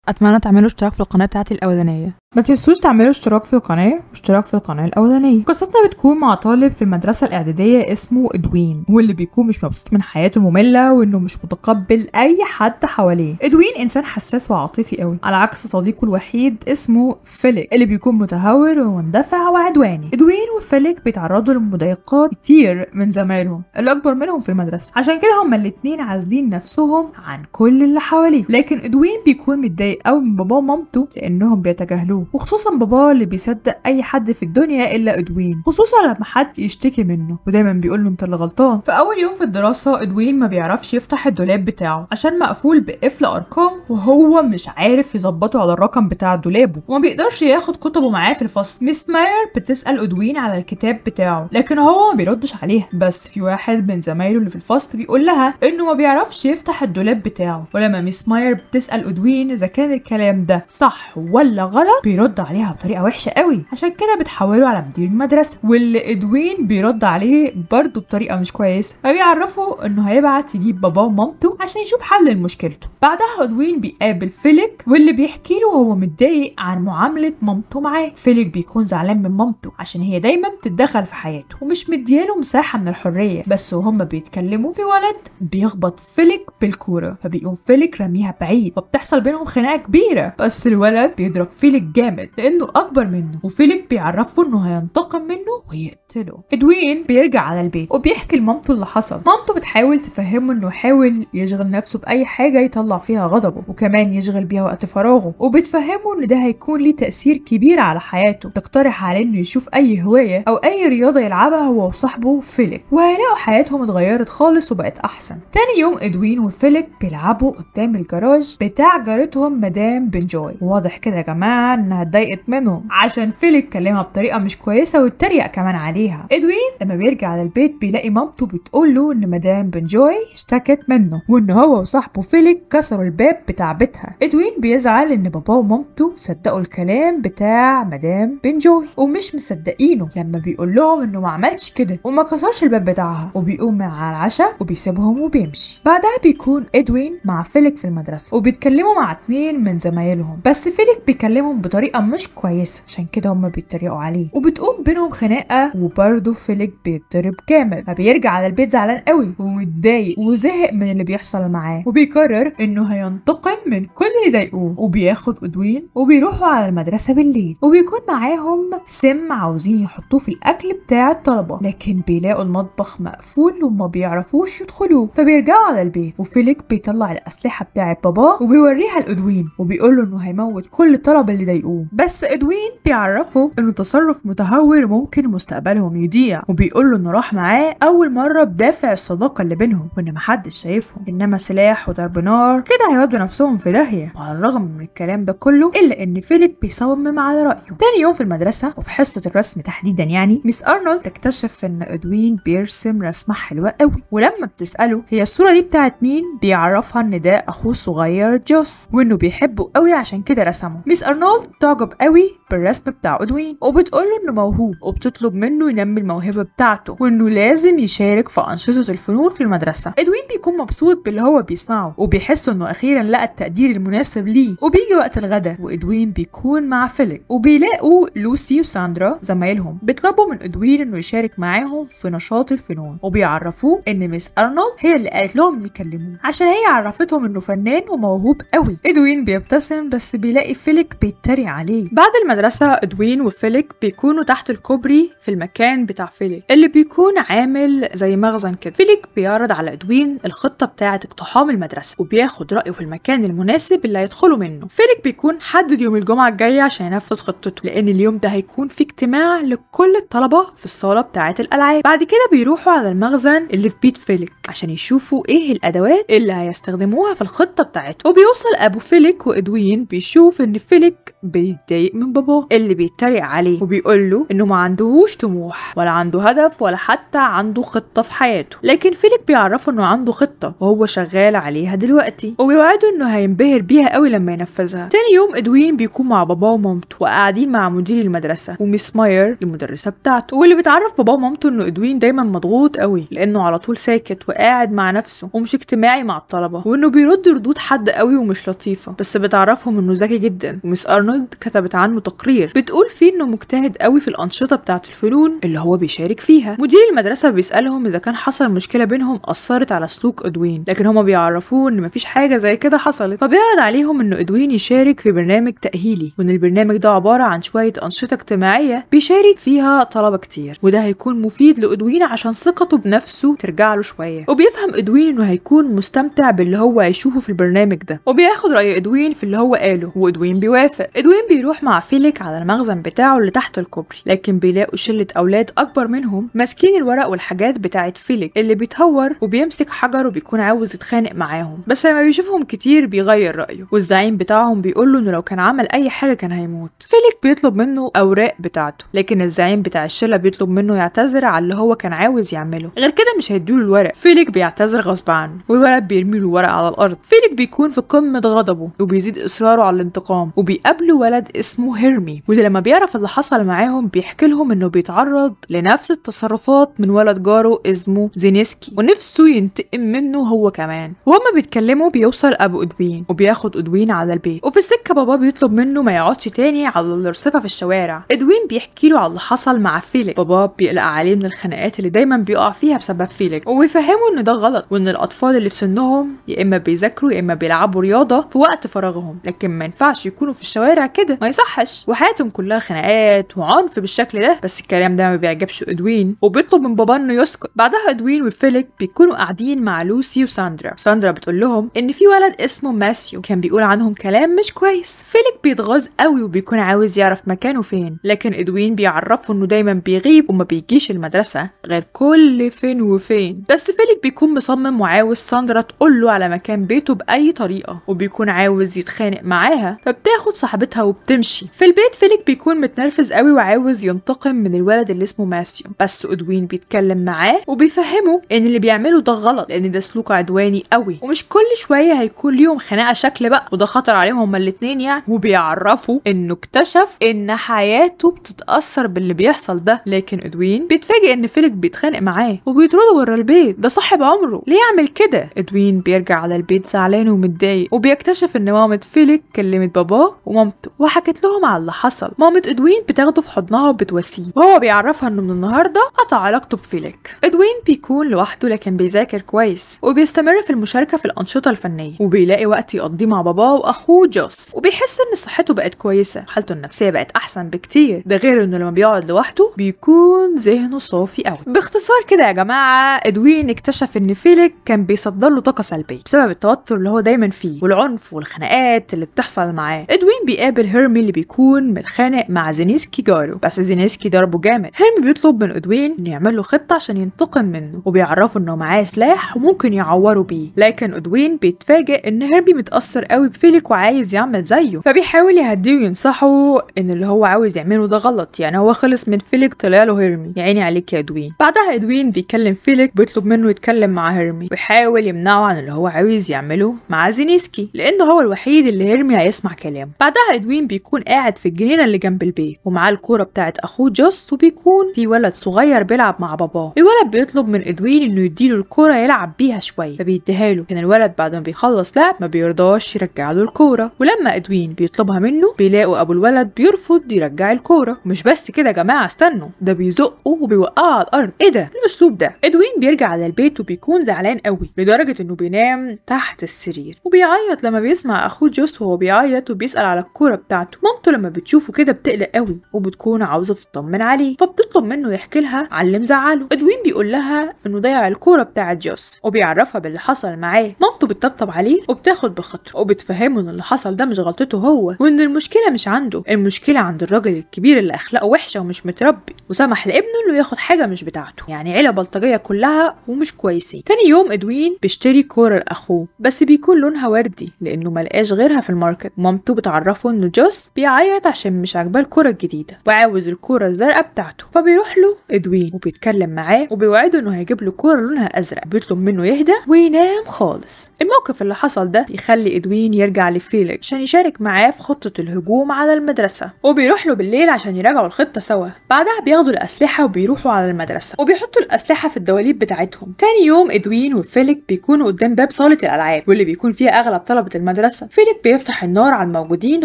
اتمنى تعملوا اشتراك في القناة بتاعتي الاولانية. ما تنسوش تعملوا اشتراك في القناة واشتراك في القناة الاولانية. قصتنا بتكون مع طالب في المدرسة الاعدادية اسمه ادوين، واللي بيكون مش مبسوط من حياته الممله وانه مش متقبل اي حد حواليه. ادوين انسان حساس وعاطفي قوي، على عكس صديقه الوحيد اسمه فيليك اللي بيكون متهور ومندفع وعدواني. ادوين وفيليك بيتعرضوا لمضايقات كتير من زمايلهم اللي اكبر منهم في المدرسة، عشان كده هما الاتنين عازلين نفسهم عن كل اللي حواليه. لكن ادوين بيكون متضايق قوي من باباه ومامته لانهم بيتجاهلوه، وخصوصا باباه اللي بيصدق اي حد في الدنيا الا ادوين، خصوصا لما حد يشتكي منه ودايما بيقول له انت اللي غلطان. في اول يوم في الدراسة ادوين ما بيعرفش يفتح الدولاب بتاعه عشان مقفول بقفل ارقام، وهو مش عارف يظبطه على الرقم بتاع دولابه، وما بيقدرش ياخد كتبه معاه في الفصل. ميس ماير بتسال ادوين على الكتاب بتاعه لكن هو ما بيردش عليها، بس في واحد من زمايله اللي في الفصل بيقول لها انه ما بيعرفش يفتح الدولاب بتاعه. ولما ميس ماير بتسال ادوين اذا كان الكلام ده صح ولا غلط بيرد عليها بطريقة وحشة قوي، عشان كده بتحوله على مدير المدرسة، واللي ادوين بيرد عليه برضه بطريقة مش كويسة، فبيعرفه انه هيبعت يجيب باباه ومامته عشان يشوف حل لمشكلته. بعدها ادوين بيقابل فيليك واللي بيحكي له هو متضايق عن معاملة مامته معاه. فيليك بيكون زعلان من مامته عشان هي دايما بتتدخل في حياته ومش مدياله مساحة من الحرية، بس وهما بيتكلموا في ولد بيخبط فيليك بالكورة، فبيقوم فيليك رميها بعيد، فبتحصل بينهم خناقه كبيرة، بس الولد بيضرب فيليك جامد لانه اكبر منه، وفيليك بيعرفه انه هينتقم منه ويقتله. ادوين بيرجع على البيت وبيحكي لمامته اللي حصل. مامته بتحاول تفهمه انه يحاول يشغل نفسه باي حاجة يطلع فيها غضبه وكمان يشغل بيها وقت فراغه، وبتفهمه ان ده هيكون ليه تاثير كبير على حياته. تقترح عليه انه يشوف اي هواية او اي رياضة يلعبها هو وصاحبه فيليك، وهيلاقوا حياتهم اتغيرت خالص وبقت احسن. تاني يوم ادوين وفيليك بيلعبوا قدام الجراج بتاع جارتهم مدام بنجوي. واضح كده يا جماعة انها اتضايقت منهم عشان فيليك كلمها بطريقة مش كويسة واتريق كمان عليها. ادوين لما بيرجع على البيت بيلاقي مامته بتقول له ان مدام بنجوي اشتكت منه وان هو وصاحبه فيليك كسروا الباب بتاع بيتها. ادوين بيزعل ان باباه ومامته صدقوا الكلام بتاع مدام بنجوي ومش مصدقينه لما بيقول لهم انه ما عملش كده وما كسرش الباب بتاعها، وبيقوم على العشاء وبيسيبهم وبيمشي. بعدها بيكون ادوين مع فيليك في المدرسة وبيتكلموا مع اتنين من زمايلهم، بس فيليك بيكلمهم بطريقة مش كويسة عشان كده هما بيتريقوا عليه، وبتقوم بينهم خناقه، وبرده فيليك بيتضرب جامد. فبيرجع على البيت زعلان قوي ومتضايق وزهق من اللي بيحصل معاه، وبيقرر انه هينتقم من كل اللي ضايقوه، وبياخد ادوين وبيروحوا على المدرسة بالليل، وبيكون معاهم سم عاوزين يحطوه في الاكل بتاع الطلبة، لكن بيلاقوا المطبخ مقفول وما بيعرفوش يدخلوه، فبيرجعوا على البيت. وفيليك بيطلع الاسلحة بتاعه باباه وبيوريها لادوين وبيقول له انه هيموت كل الطلبة اللي ضايقوه، بس ادوين بيعرفه انه تصرف متهور ممكن مستقبلهم يضيع، وبيقول له انه راح معاه اول مرة بدافع الصداقة اللي بينهم وان محدش شايفهم، انما سلاح وضرب نار كده هيودوا نفسهم في داهية. وعلى الرغم من الكلام ده كله الا ان فيليك بيصمم على رايه. تاني يوم في المدرسة وفي حصة الرسم تحديدا يعني ميس ارنولد تكتشف ان ادوين بيرسم رسمه حلوة قوي، ولما بتساله هي الصورة دي بتاعت مين بيعرفها ان ده اخوه الصغير جوس وانه بيحبه قوي عشان كده رسمه. ميس ارنولد تعجب قوي بالرسم بتاع ادوين وبتقول له انه موهوب، وبتطلب منه ينمي الموهبة بتاعته وانه لازم يشارك في انشطة الفنون في المدرسة. ادوين بيكون مبسوط باللي هو بيسمعه وبيحس انه اخيرا لقى التقدير المناسب ليه. وبيجي وقت الغداء وادوين بيكون مع فيليك، وبيلاقوا لوسي وساندرا زمايلهم بيطلبوا من ادوين انه يشارك معاهم في نشاط الفنون، وبيعرفوه ان ميس ارنولد هي اللي قالت لهم يكلموه عشان هي عرفتهم انه فنان وموهوب قوي. ادوين بيبتسم بس بيلاقي فيليك بيتريق عليه. بعد المدرسة ادوين وفيليك بيكونوا تحت الكوبري في المكان بتاع فيليك اللي بيكون عامل زي مخزن كده. فيليك بيعرض على ادوين الخطة بتاعه اقتحام المدرسة وبياخد رايه في المكان المناسب اللي هيدخلوا منه. فيليك بيكون حدد يوم الجمعة الجاية عشان ينفذ خطته، لان اليوم ده هيكون في اجتماع لكل الطلبة في الصاله بتاعه الالعاب. بعد كده بيروحوا على المخزن اللي في بيت فيليك عشان يشوفوا ايه الادوات اللي هيستخدموها في الخطة بتاعته. وبيوصل ابو فيليك وادوين بيشوف ان فيليك بيتضايق من باباه اللي بيتريق عليه وبيقول له انه ما عندهوش طموح طموح ولا عنده هدف ولا حتى عنده خطه في حياته، لكن فيليك بيعرفه انه عنده خطه وهو شغال عليها دلوقتي، وبيوعده انه هينبهر بيها قوي لما ينفذها. تاني يوم ادوين بيكون مع باباه ومامته وقاعدين مع مدير المدرسة وميس ماير المدرسة بتاعته، واللي بتعرف باباه ومامته انه ادوين دايما مضغوط قوي لانه على طول ساكت وقاعد مع نفسه ومش اجتماعي مع الطلبة، وانه بيرد ردود حد قوي ومش لطيفة، بس بتعرفهم انه ذكي جدا. وميس ارنولد كتبت عنه تقرير بتقول فيه انه مجتهد قوي في الانشطة بتاعه الفنون اللي هو بيشارك فيها. مدير المدرسة بيسالهم اذا كان حصل مشكلة بينهم اثرت على سلوك ادوين، لكن هما بيعرفوه ان مفيش حاجة زي كده حصلت. فبيعرض عليهم انه ادوين يشارك في برنامج تاهيلي، وان البرنامج ده عبارة عن شوية انشطة اجتماعية بيشارك فيها طلبه كتير، وده هيكون مفيد لادوين عشان ثقته بنفسه ترجع له شوية. وبيفهم ادوين انه هيكون مستمتع باللي هو هيشوفه في البرنامج ده، وبياخد راي ادوين في اللي هو قاله، وادوين بيوافق. ادوين بيروح مع فيليك على المخزن بتاعه اللي تحت الكوبري، لكن بيلاقوا شله اولاد اكبر منهم ماسكين الورق والحاجات بتاعه فيليك اللي بيتهور وبيمسك حجر وبيكون عاوز يتخانق معاهم، بس لما بيشوفهم كتير بيغير رايه، والزعيم بتاعهم بيقول له انه لو كان عمل اي حاجة كان هيموت. فيليك بيطلب منه اوراق بتاعته، لكن الزعيم بتاع الشلة بيطلب منه يعتذر على اللي هو كان عاوز يعمله، غير كده مش هيديله الورق. فيليك بيعتذر غصب عنه، والولد بيرمي له الورق على الارض. فيليك بيكون في قمة غضبه وبيزيد اصراره على الانتقام، وبيقابله ولد اسمه هيرمي، وده لما بيعرف اللي حصل معاهم بيحكي لهم انه بيتعرض لنفس التصرفات من ولد جاره اسمه زينيسكي، ونفسه ينتقم منه هو كمان. وهما بيتكلموا بيوصل ابو ادوين وبياخد ادوين على البيت، وفي السكة بابا بيطلب منه ما يقعدش تاني على الرصيفه في الشوارع. ادوين بيحكي له على اللي حصل مع فيليك، بابا بيقلق عليه من الخناقات اللي دايما بيقع فيها بسبب فيليك، وبيفهمه ان ده غلط، وان الاطفال اللي في سنهم يا اما بيذاكروا يا اما بيلعبوا رياضة في وقت فراغهم، لكن ما ينفعش يكونوا في الشوارع كده، ما يصحش، وحياتهم كلها خناقات وعنف بالشكل ده. بس الكلام ده ما بيعجبش ادوين وبيطلب من بابا انه يسكت. بعدها ادوين وفيليك بيكونوا قاعدين مع لوسي وساندرا. ساندرا بتقول لهم ان في ولد اسمه ماسيو كان بيقول عنهم كلام مش كويس. فيليك بيتغاظ قوي وبيكون عاوز يعرف مكانه فين، لكن ادوين بيعرفه انه دايما بيغيب وما بيجيش المدرسة غير كل فين وفين. بس فيليك بيكون مصمم وعاوز ساندرا تقول له على مكان بيته باي طريقه، وبيكون عاوز يتخانق معاها، فبتاخد صاحبتها وبتمشي. في البيت فيليك بيكون متنرفز قوي وعاوز ينتقم من الولد اللي اسمه ماسيو، بس ادوين بيتكلم معاه وبيفهمه ان اللي بيعمله ده غلط، لان ده سلوك عدواني قوي ومش كل شوية هيكون ليهم خناقه شكل بقى، وده خطر عليهم هما الاتنين يعني. وبيعرفوا انه اكتشف ان حياته بتتاثر باللي بيحصل ده، لكن ادوين بيتفاجئ ان فيليك بيتخانق معاه وبيطرده بره البيت، ده صاحب عمره ليه يعمل كده؟ ادوين بيرجع على البيت زعلان ومتضايق، وبيكتشف ان مامة فيليك كلمت باباه ومامته وحكت لهم على اللي حصل. مامة ادوين بتاخده في حضنها وبتواسيه، وهو بيعرفها انه من النهارده قطع علاقته بفيليك. ادوين بيكون لوحده لكن بيذاكر كويس، وبيستمر في المشاركة في الانشطة الفنية، وبيلاقي وقت يقضيه مع باباه واخوه جوس، وبيحس ان صحته بقت كويسة وحالته النفسية بقت احسن بكتير، ده غير انه لما بيقعد لوحده بيكون ذهنه صافي قوي. باختصار كده يا جماعة، ادوين اكتشف ان فيليك كان بيصدر له طاقة سلبية بسبب التوتر اللي هو دايما فيه والعنف والخناقات اللي بتحصل معاه. ادوين بيقابل هيرمي اللي بيكون متخانق مع زينيسكي جاره، بس زينيسكي ضربه جامد. هيرمي بيطلب من ادوين انه يعمل له خطه عشان ينتقم منه، وبيعرفه انه معاه سلاح وممكن يعوره بيه، لكن ادوين بيتفاجئ ان هيرمي متاثر قوي بفيليك وعايز يعمل زيه، فبيحاول يهديه وينصحه ان اللي هو عاوز يعمله ده غلط، يعني هو خلص من فيليك طلع له هيرمي، يا عيني عليك يا ادوين. بعدها ادوين بيكلم فيليك بيطلب منه يتكلم مع هيرمي ويحاول يمنعه عن اللي هو عاوز يعمله مع زينيسكي، لانه هو الوحيد اللي هيرمي هيسمع كلامه. بعدها ادوين بيكون قاعد في الجنينة اللي جنب البيت ومعاه الكورة بتاعت اخوه جوس، وبيكون في ولد صغير بيلعب مع باباه. الولد بيطلب من ادوين انه يديله الكورة يلعب بيها شوية، فبيديها له، لكن الولد بعد ما بيخلص لعب ما بيرضاش يرجع له الكورة، ولما ادوين بيطلبها منه بيلاقوا ابو الولد بيرفض يرجع الكورة. مش بس كده يا جماعة، استنوا، ده بيزقه وبيوقعه على الارض. ايه ده الاسلوب ده؟ ادوين بيرجع على البيت وبيكون زعلان قوي لدرجة انه بينام تحت السرير وبيعيط لما بيسمع اخوه جوس وهو بيعيط وبيسال على الكورة بتاعته. مامته لما بتشوفه كده بتقلق قوي وبتكون عاوزه تطمن عليه، فبتطلب منه يحكي لها على اللي مزعله. ادوين بيقول لها انه ضيع الكورة بتاعت جوس وبيعرفها باللي حصل معاه. مامته بتطبطب عليه وبتاخد بخاطره وبتفهمه ان اللي حصل ده مش غلطته هو، وان المشكلة مش عنده، المشكلة عند الراجل الكبير اللي اخلاقه وحشة ومش متربي وسمح لابنه انه ياخد حاجة مش بتاعته، يعني عيله بلطجيه كلها ومش كويسين. تاني يوم ادوين بيشتري كورة لاخوه، بس بيكون لونها وردي لانه ملقاش غيرها في ال market. مامته بتعرفه انه جوس بيعيط عشان مش عاجباه الكورة الجديدة وعاوز الكورة الزرقاء بتاعته. بتاعته. فبيروح له ادوين وبيتكلم معاه وبيوعده انه هيجيب له كورة لونها ازرق، بيطلب منه يهدى وينام خالص. الموقف اللي حصل ده بيخلي ادوين يرجع لفيليك عشان يشارك معاه في خطه الهجوم على المدرسة، وبيروح له بالليل عشان يراجعوا الخطة سوا. بعدها بياخدوا الاسلحة وبيروحوا على المدرسة وبيحطوا الاسلحة في الدواليب بتاعتهم. تاني يوم ادوين وفيليك بيكونوا قدام باب صاله الالعاب واللي بيكون فيها اغلب طلبه المدرسة. فيليك بيفتح النار على الموجودين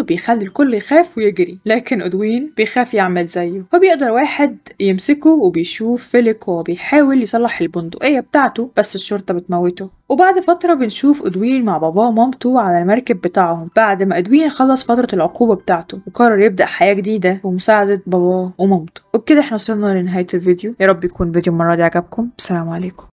وبيخلي الكل يخاف ويجري، لكن ادوين بيخاف يعمل زيه، فبيقدر واحد يمسكه وبيشوف فيليك وهو بيحاول يصلح البندقية بتاعته بس الشرطة بتموته. وبعد فترة بنشوف ادوين مع باباه ومامته على المركب بتاعهم بعد ما ادوين خلص فترة العقوبة بتاعته وقرر يبدأ حياة جديدة بمساعدة باباه ومامته. وبكده احنا وصلنا لنهاية الفيديو، يا رب يكون فيديو المرة دي عجبكم. السلام عليكم.